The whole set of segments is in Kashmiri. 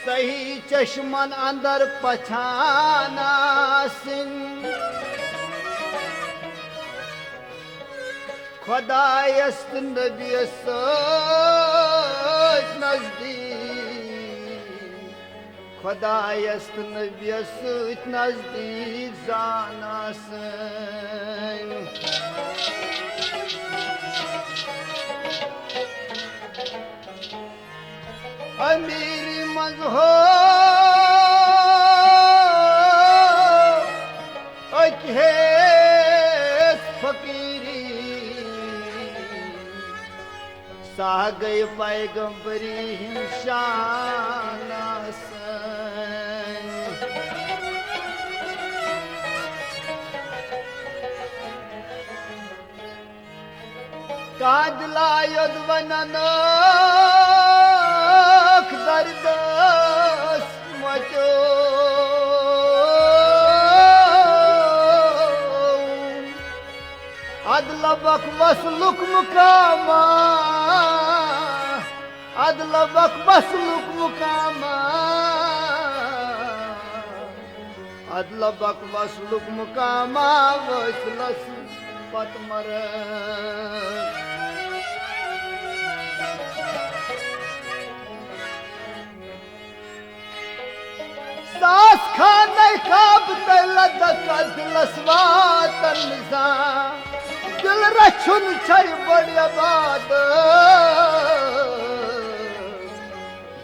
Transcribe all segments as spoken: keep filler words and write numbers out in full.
صحیح چشمن اندر پہچان آسٕنۍ، خۄدایس تہٕ نبیَس سۭتۍ نزدیٖک، خۄدایس تہٕ نبیَس سۭتۍ نزدیٖک زان آسٕنۍ۔ امیری منٛز ہو اکہِ حیث فقیری، سۄ گٔے پیغمبری ہٕنٛز شان آسٕنۍ۔ کانٛہہ دِلا یوٚد ونن ٲکھ دردس مۄتیو۔ ادٕ لبک وصلُک مقامہ، ادٕ لبک وصلُک مقامہ۔ ادٕ لبک وصلُک مقامہ وصلس پتہٕ مرٕ۔ ساس خانَے کعبہٕ تہٕ لدک ادٕ دِلس واتن زان۔ دِل رچھُن چھے بٔڑ عبادت۔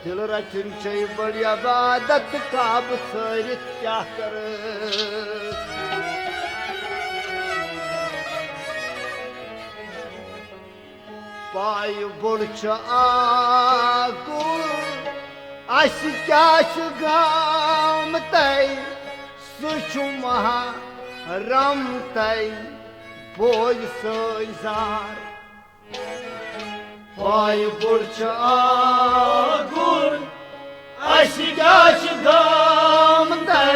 دِل رچھُن چھے بٔڑ عبادت، کعبہٕ ژھٲرِتھ کیٛاہ کرٕ؟ پایہِ بوٚڑ چھُ آگُر، اَسہِ کیٛاہ چھُ گامتَے؟ سُہ چھُ محرمتَے، بوز سٲنۍ زار۔ پایہِ بوٚڑ چھُ آگُر، اَسہِ کیٛاہ چھُ گامتَے؟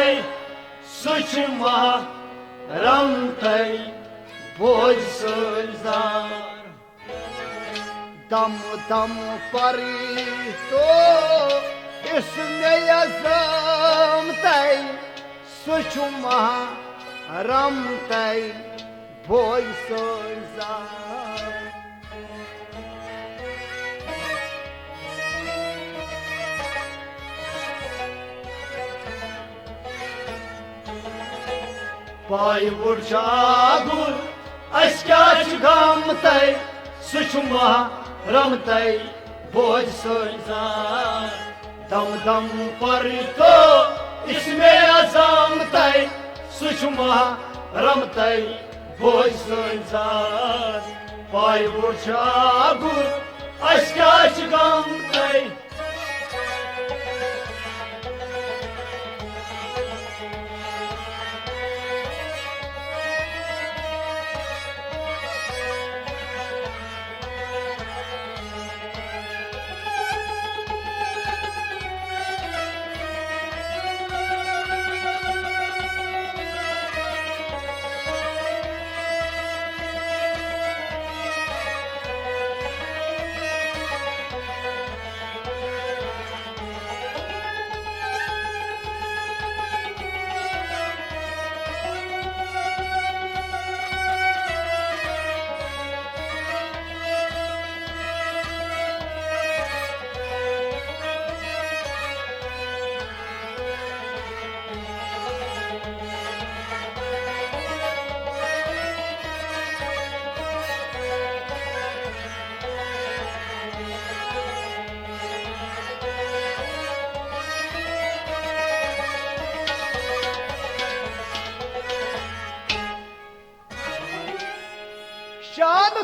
سُہ چھُ محرمتَے، بوز سٲنۍ زار۔ دم دم پری تو اسمِ اعظمتَے، سُہ چھُ محرمتَے، بوز سٲنۍ زار۔ پایہِ وُڈ چھُ آگُر، اَسہِ کیٛاہ چھُ گامتَے، سُہ چھُ محرمتَے، بوز سٲنۍ زار۔ دم دم پر تو اسمِ اعظمتَے، سُہ چھُ محرمتَے، بوز سٲنۍ زار۔ پایہِ وُڈ چھُ آگُر، اَسہِ کیٛاہ چھُ گامتَے۔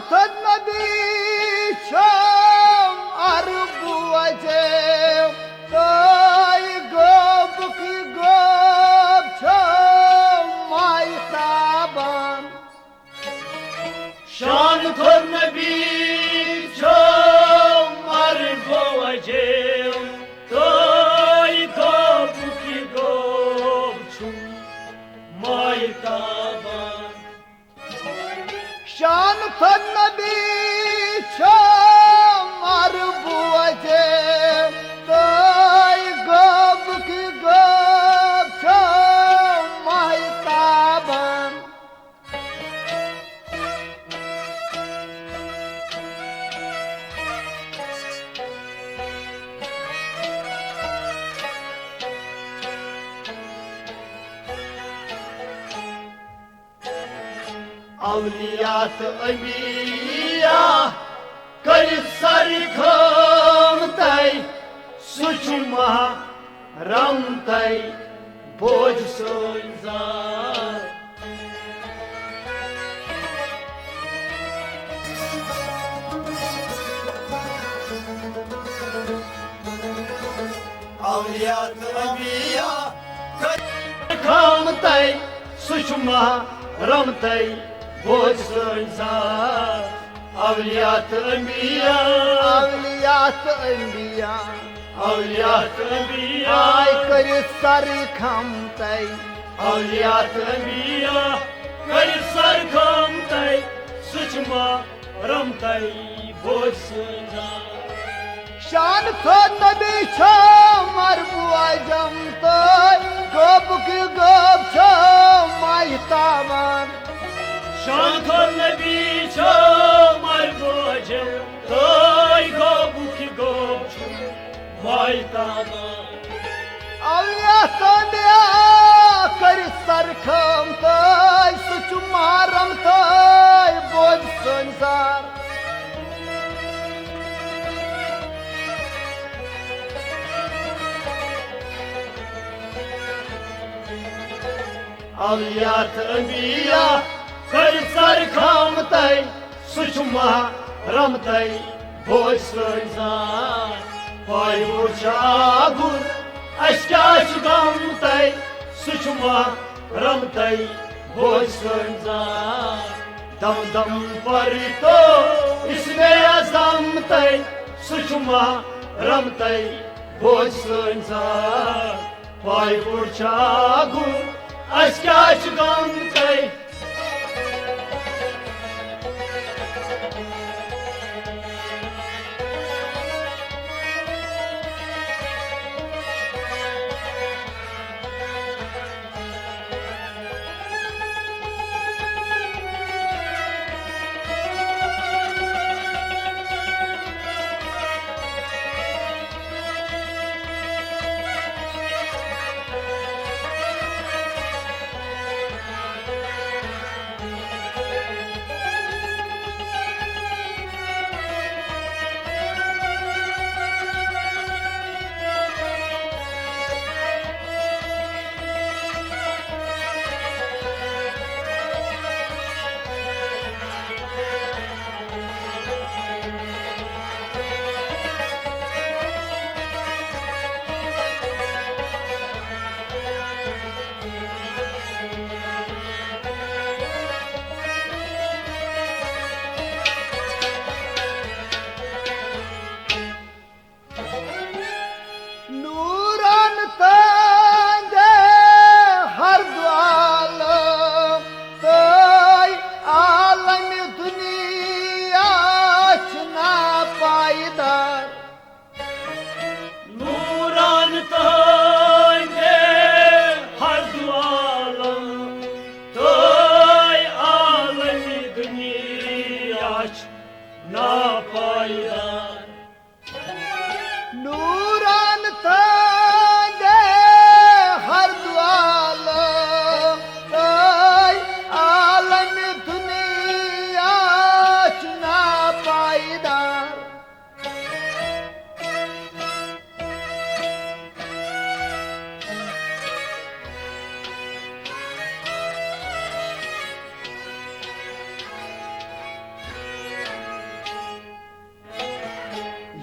تھوٚد نبی چھُم عربو عجم، تہٕ غٲبُک غٲب چھُم ماہتابان۔ شان تھوٚد نبی چھُم عربو عجم، تہٕ غٲبُک غٲب چھُم ماہتابان۔ شان تھوٚد نبی چھُم عربو عجم، تہٕ غٲبُک غٲب چھُم ماہتابان۔ اولیاء تہٕ انبیاء کٔرِتھ سر خٲمتَے، سُہ چھُ ماہ رحمتَے، بوز سٲنۍ زار۔ اولیاء تہٕ انبیاء کٔرِتھ خٲمتَے، سُہ چھُ ماہ رحمتَے، بوز سٲنۍ زار۔ اولیاء تہٕ انبیاء۔ اولیاء تہٕ انبیاء۔ اولیاء تہٕ انبیاء۔ آے کٔرِتھ سر خٲمتَے۔ اولیاء تہٕ انبیاء کٔرِتھ سر خٲمتَے، سُہ چھُ ماہ رحمتَے، بوز سٲنۍ زار۔ شان تھوٚد نبی چھُم عربو عجم، تہٕ غٲبُک غٲب چھُم ماہتابان۔ شان تھوٚد نبی چھُم عربو عجم، تہٕ غٲبُک غٲب چھُم ماہتابان۔ اولیاء تہٕ انبیاء کٔرِتھ سر خٲمتَے، سُہ چھُ ماہ رحمتَے، بوز سٲنۍ زار۔ اولیاء تہٕ انبیاء کٔرِتھ سر خٲمتَے، سُہ چھُ ماہ رحمتَے، بوز سٲنۍ زار۔ پایہِ وُچھ آگُر، اَسہِ کیٛاہ چھُ غم تَے، سُہ چھُ ماہ رحمتَے، بوز سٲنۍ زار۔ دم دم پر تو اسمِ اعظم تَے، سُہ چھُ ماہ رحمتَے، بوز سٲنۍ زار۔ پایہِ وُچھ آگُر، اَسہِ کیٛاہ چھُ غم تَے۔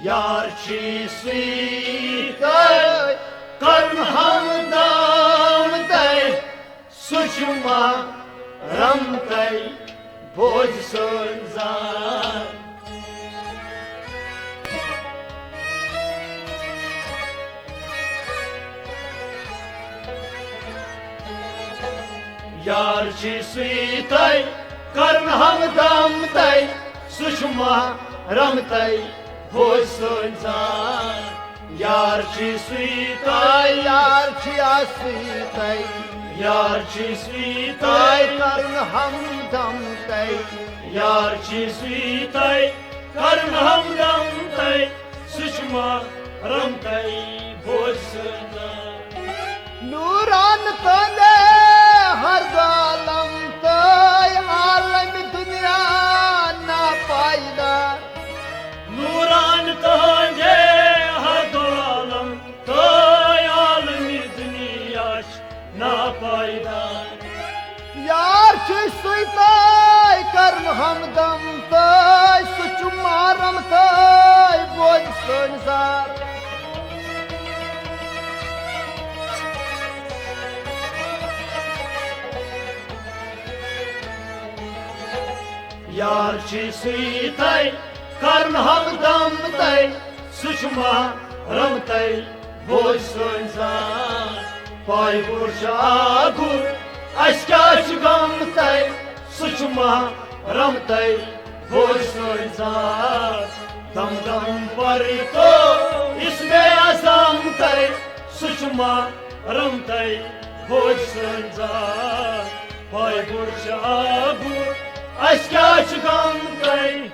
یار چھی سُے تۄہہِ کرُن ہمدم تۄہہِ، سُہ چھُ محرم تۄہہِ، بوزِ سٲنۍ زار۔ یار چھی سُے تۄہہِ کرُن ہمدم تۄہہِ، سُہ چھُ محرم تۄہہِ، بوزِ سٲنۍ زار۔ یار چھی سُے تۄہہِ، یار چھی سُے تۄہہِ، یار چھی سُے تۄہہِ تۄہہِ کرُن ہمدم تۄہہِ۔ یار چھی سُے تۄہہِ کرُن ہمدم تۄہہِ، سُہ چھُ محرم تۄہہِ، بوزِ سٲنۍ زار۔ نوران تُہنٛدے ہر دۄہ عالم تۄہہِ عالم دُنیا ناپایدار۔ نوران تُہنٛدے ہر دۄہ عالم تۄہہِ عالم دُنیا چھِ ناپایدار۔ یار چھی سُے تۄہہِ کرُن ہمدم تۄہہِ، سُہ چھُ محرم تۄہہِ، بوزِ سٲنۍ زار۔ یار چھی سُے تۄہہِ کرُن ہمدم تۄہہِ، سُہ چھُ محرم تۄہہِ، بوزِ سٲنۍ زار۔ پاے پوٗر چھُ آگُر، اَسہِ کیٛاہ چھُ غم تۄہہِ، سُہ چھُ محرم تۄہہِ، بوزِ سٲنۍ زار۔ دم دم پر تو اس بے عزم تۄہہِ، سُہ چھُ محرم تۄہہِ، بوزِ سٲنۍ زار۔ پاے پوٗر چھُ آگُر، اَسہِ کیٛاہ چھُ غم تۄہہِ۔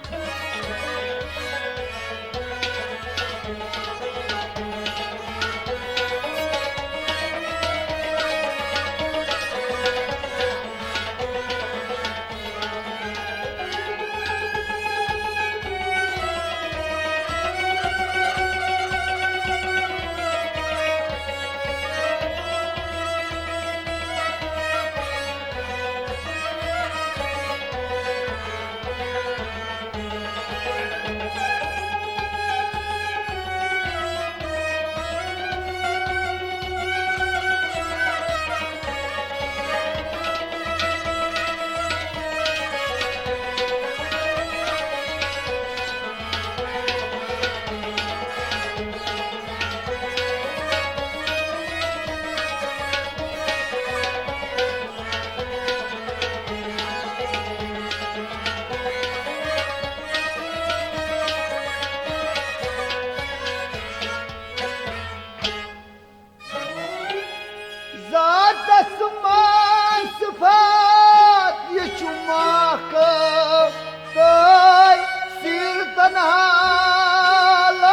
ذاتس منٛز صفات، یہِ چھُ محکم تۄہہِ، سیٖرتن عالم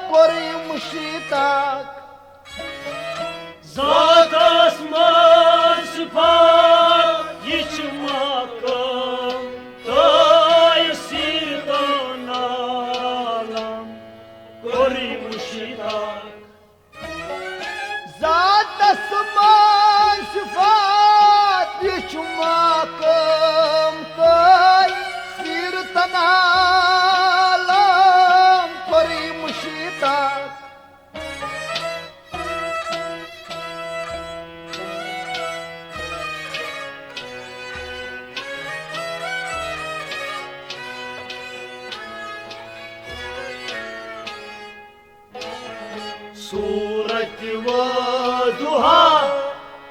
کوٚرُے مُشتاق۔ ذاتس منٛز صفات، یہِ چھُ محکم تۄہہِ، سیٖرتن عالم کوٚرُے مُشتاق۔ ذاتس منٛز صفات، یہِ چھُ محکم تۄہہِ، سیٖرتن عالم کوٚرُے مُشتاق۔ سورت وضحیٰ،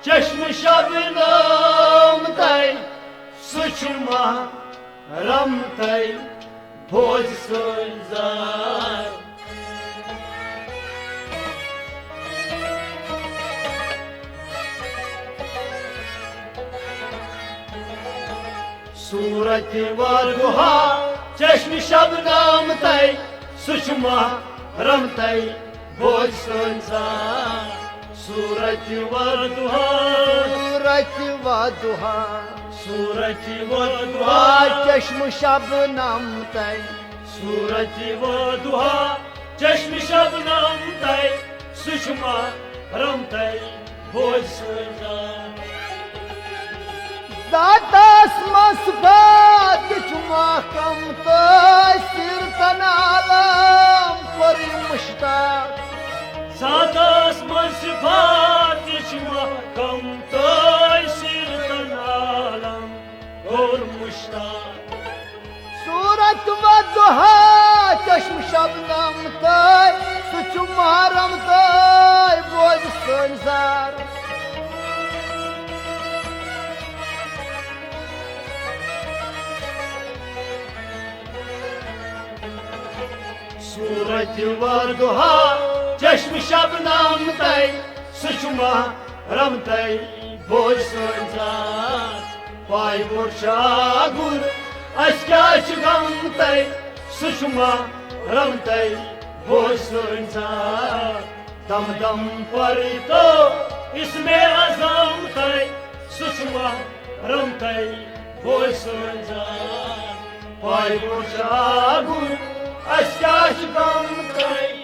چشم شبنم تۄہہِ، سُہ چھُ محرم تۄہہِ، بوزِ سٲنۍ زار۔ سورت وضحیٰ، چشم شبنم تۄہہِ، سُہ چھُ محرم تۄہہِ، بوزِ سٲنۍ زار۔ سورت وضحیٰ، سورت وضحیٰ، سورت وضحیٰ، چشم شبنم تۄہہِ۔ سورت وضحیٰ، چشم شبنم تۄہہِ، سُہ چھُ محرم تۄہہِ، بوزِ سٲنۍ زار۔ ذاتس منٛز صفات، یہِ چھُ محکم تۄہہِ، سیٖرتن عالم مشتاق۔ ذاتس منٛز صفات یہِ چھِ محکم تہٕ سیرتن عالم کوٚر مشتاق۔ صورت و دُہا چشم شبنم تہٕ سُہ چھُ محرم تہٕ بوزِ سٲنۍ زار۔ صورت و دُہا چشم شبنم تہٕ سُہ چھُ محرم تہٕ بوزِ سٲنۍ زار۔ پایہِ ووٚٹ چھُ آگُر، اَسہِ کیٛاہ چھُ غم تہٕ سُہ چھُ محرم تہٕ بوزِ سٲنۍ زار۔ دم دم پر تو اسم اعظم تہٕ سُہ چھُ محرم تہٕ بوزِ سٲنۍ زار۔ پایہِ ووٚٹ چھُ آگُر، اَسہِ کیٛاہ چھُ غم تہٕ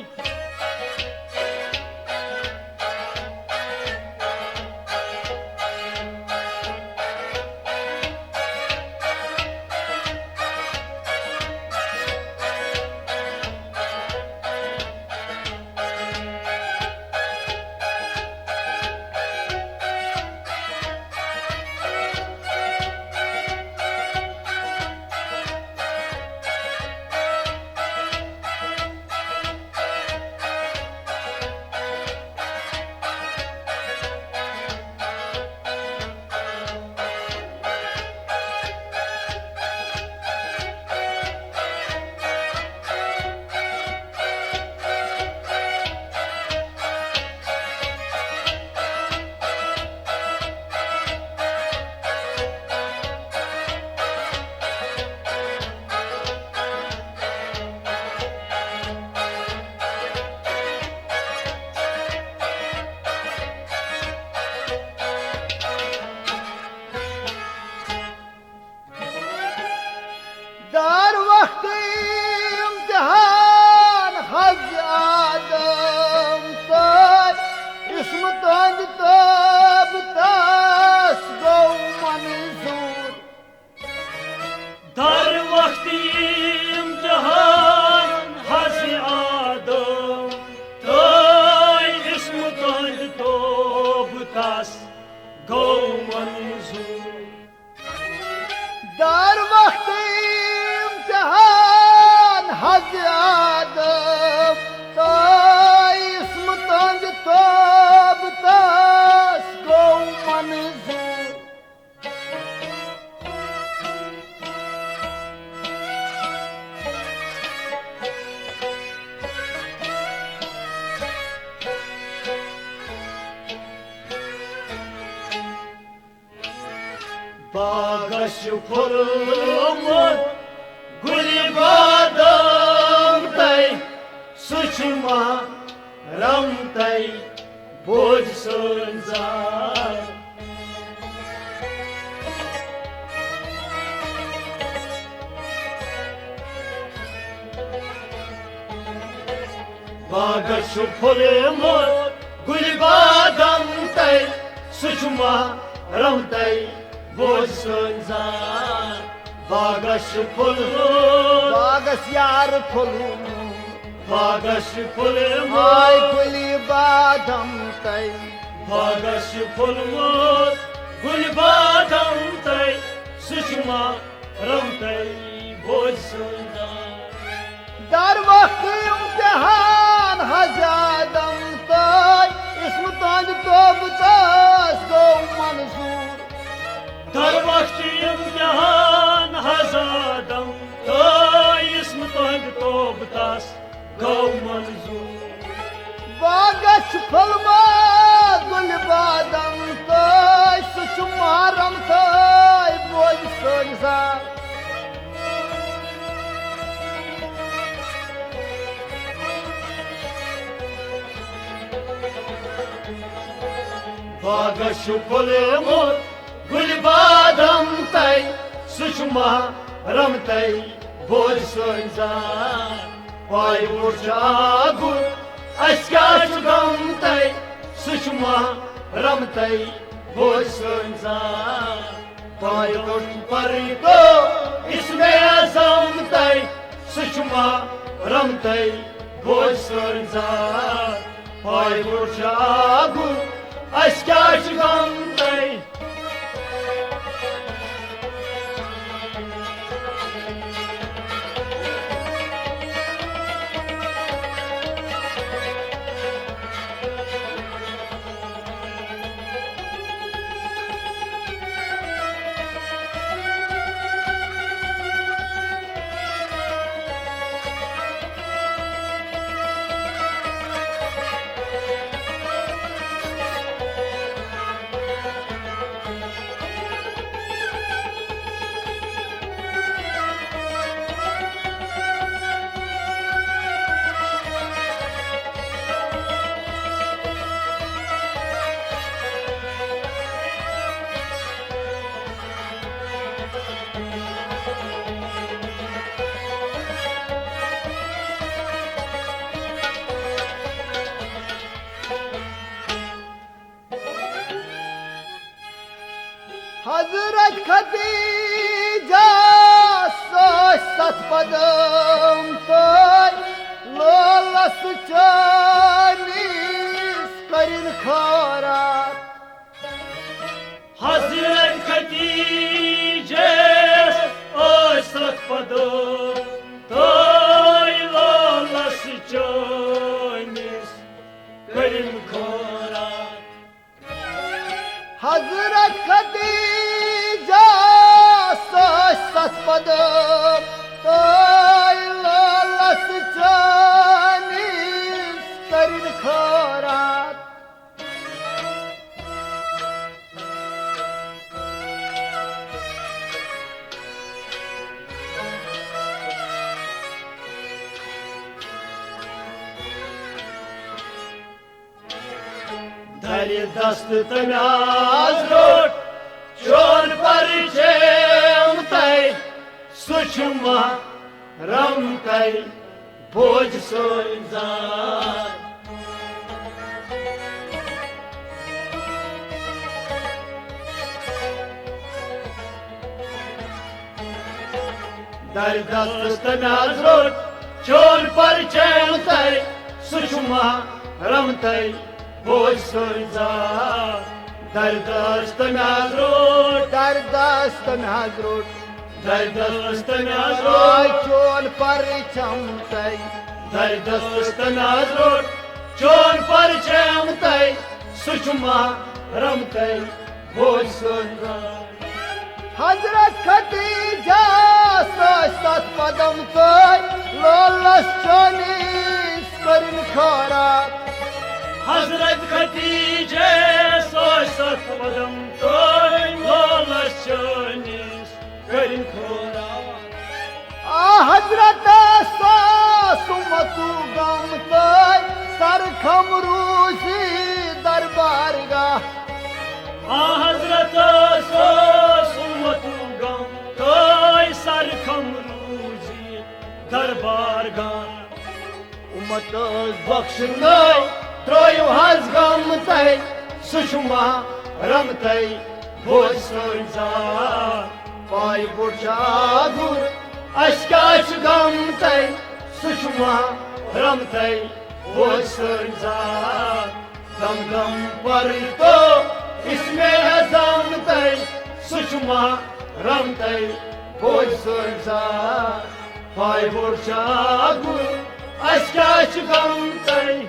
در وقت امتحان حض آدم تہٕ اسم تہنٛد تاب تس گوٚو منظور۔ در وقت امتحان حض آدم تہٕ اسم تہنٛد تاب تس گوٚو منظور۔ در وقت امتحان حض آدم تہٕ اسم تہنٛد تاب تس گوٚو منظور۔ باغس چھُ پھوٚلمُت گُلہِ بادام تہٕ سُہ چھُ محرم تہٕ بوزِ سٲنۍ زار۔ باغس چھُ پھوٚلمُت گُلہِ بادام تہٕ سُہ چھُ محرم تہٕ بوزِ سٲنۍ زار۔ باغس چھُ پھوٚلمُت، باغس یار پھوٚلمُت، باغس چھُ پھوٚلمُت، آے گُلہِ بادام تہٕ، باغس چھُ پھوٚلمُت گُلہِ بادام تہٕ سُہ چھُ محرم تہٕ بوزِ سٲنۍ زار۔ در وقت امتحان حض آدم تہٕ اسم تہنٛد تاب تس گوٚو منظور۔ در وقت امتحان حض آدم تہٕ اسم تہنٛد تاب تس گوٚو منظور۔ باغس چھُ پھوٚلمُت گُلہِ بادام تہٕ سُہ چھُ محرم تہٕ بوزِ سٲنۍ زار۔ باغس چھُ پھوٚلمُت گُلہِ بادام تہٕ سُہ چھُ محرم تہٕ بوزِ سٲنۍ زار۔ پایہِ ووٚٹ چھُ آگُر، اَسہِ کیٛاہ چھُ غم تہٕ سُہ چھُ محرم تہٕ بوزِ سٲنۍ زار۔ پایہِ ووٚٹ چھُ پرٕے تو اسم اعظم تہٕ سُہ چھُ محرم تہٕ بوز سٲنۍ زار، پاے بوٚڑ چھا گُر، اَسہِ کیٛاہ چھُ غم تۄہہِ؟ حضرت خدیجہ سٕے ستھ قدم تہٕ لولس چٲنِس کٔرِن خٲرات۔ حضرت خدیجہ سٕے ستھ قدم تہٕ لولس چٲنِس کٔرِن خٲرات۔ حضرت خدیجہ سٕے ستھ قدم تہٕ لولس چٲنِس کٔرِن خٲرات۔ درِ دست تٔمۍ از روٚٹ، چون پرچم تۄہہِ، سُہ چھُ محرم تۄہہِ، بوز سٲنۍ زار۔ درِ دست تٔمۍ از روٚٹ، چون پرچم تۄہہِ، سُہ چھُ محرم تۄہہِ، بوز سٲنۍ زار۔ درِ دست تٔمۍ از روٚٹ، درِ دست تٔمۍ از روٚٹ، درِ دست تٔمۍ از روٚٹ، چون پرچم تۄہہِ۔ درِ دست تٔمۍ از روٚٹ، چون پرچم تۄہہِ، سُہ چھُ محرم تۄہہِ، بوز سٲنۍ زار۔ حضرت خدیجہ سٕے ستھ قدم تہٕ لولس چٲنِس کٔرِن خٲرات۔ حضرت خدیجہ سٕے ستھ قدم تہٕ لولس چٲنِس کٔرِن خٲرات۔ آ حضرت سُے سُمتُک غم تہٕ سرخم روزی دربارگاہ۔ آ حضرت سُے سُمتُک غم تہٕ سرخم روزی دربارگاہ۔ اُمت ٲس بخشنَے، ترٛٲیِو حظ غم تۄہہِ، سُہ چھُ محرم تۄہہِ، بوز سٲنۍ زار۔ پاے بوٚڑ چھا گُر، اَسہِ کیٛاہ چھُ غم تۄہہِ، سُہ چھُ محرم تۄہہِ، بوز سٲنۍ زار۔ دم دم پرٕے تو اسمِ اعظم تۄہہِ، سُہ چھُ محرم تۄہہِ، بوز سٲنۍ زار۔ پاے بوٚڑ چھا گُر، اَسہِ کیٛاہ چھُ غم تۄہہِ؟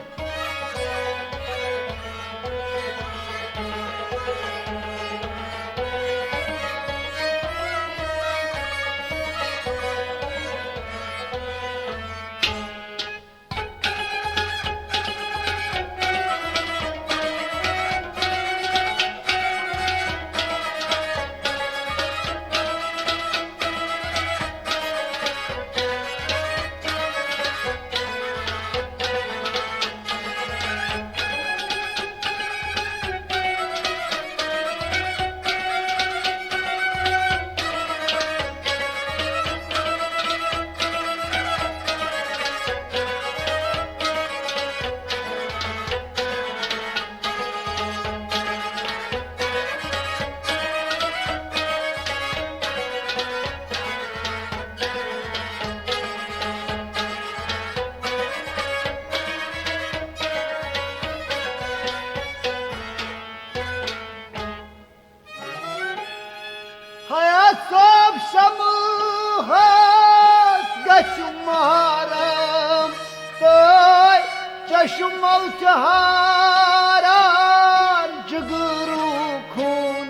شمہٕ حظ گژھِ محرم تہٕ چشمو چھِ ہاران جگرُک خوٗن۔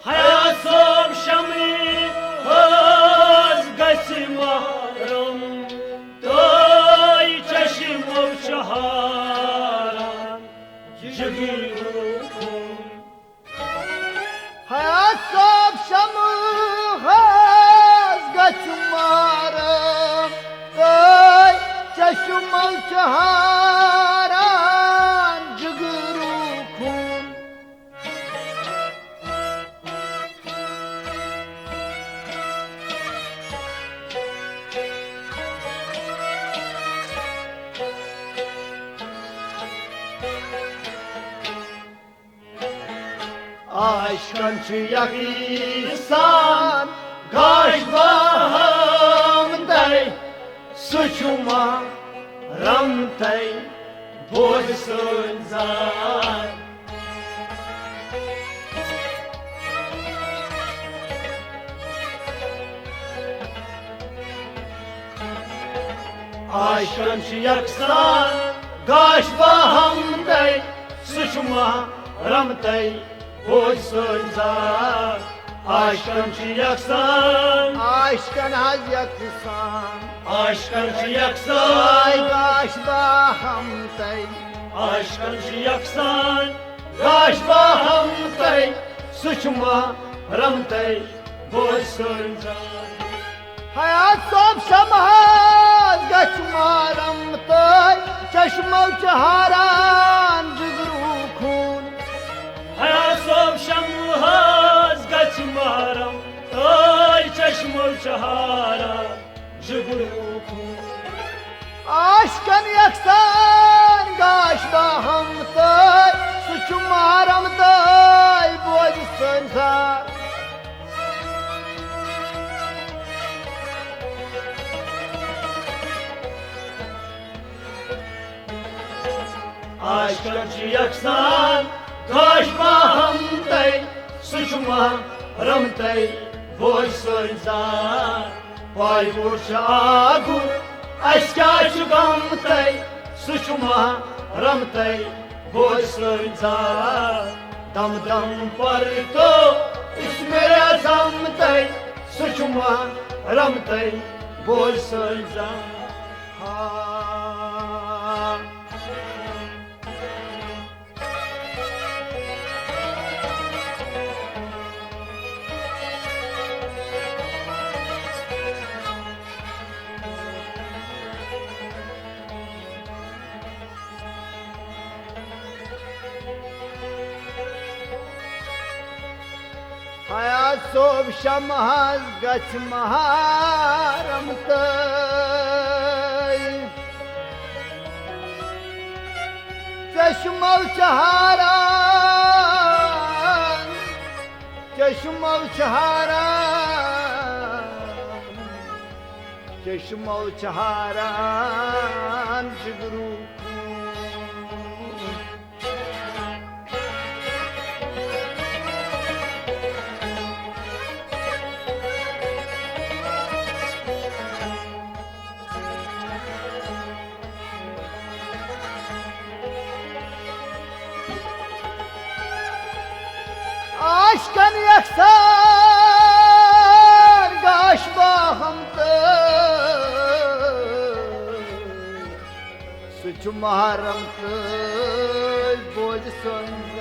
حیات صٲب شمہٕ حظ گژھِ محرم تہٕ چشمو چھِ ہاران جگرُک خوٗن۔ حیات صٲب شمہٕ حظ گژھِ محرم تہٕ چشمو چھِ ہاران جگرُک خوٗن۔ عاشقن چھُ یقین سان گاش باہم دے، سُہ چھُ محرم تَے، بوز سٲنۍ زار۔ عاشقن چھُ یکسان گاش باہم تَے، سُہ چھُ محرم تَے، بوز سٲنۍ زار۔ عاشقن چھُ یکسان۔ عاشقن حظ یکسان۔ عاشقن چھُ یکسان۔ گاش باہم تَے۔ عاشقن چھُ یکسان۔ گاش باہم تَے۔ سُہ چھُ محرم تَے۔ بوز سٲنۍ زار۔ حیات صٲب شمہٕ حظ گژھِ محرم تَے۔ چشمو چھِ ہاران جگرُک خوٗن۔ حیات صٲب شمہٕ حظ گژھِ محرم تَے، چشمو چھِ ہاران جگرُک خوٗن۔ عاشقن یکسان گاش باہم تَے، سُہ چھُ محرم تَے، بوز سٲنۍ زار۔ عاشقن چھُ یکسان گاش باہم تَے، سُہ چھُ محرم تَے، بوز سٲنۍ زار۔ پاے وُچھ آگُر، اَسہِ کیٛاہ چھُ غم تَے، سُہ چھُ محرم تَے، بوز سٲنۍ زار۔ دم دم پر تو اس میرے عزم تَے، سُہ چھُ محرم تَے، بوز سٲنۍ زار۔ ہا۔ حیات صٲب شمہٕ حظ گژھِ محرم تَے۔ چشمو چھِ ہاران، چشمو چھِ ہاران، چشمو چھِ ہاران جگرُک خوٗن۔ عاشقن یکسان گاش باہم تَے، سُہ چھُ محرم تَے، بوز سٲنۍ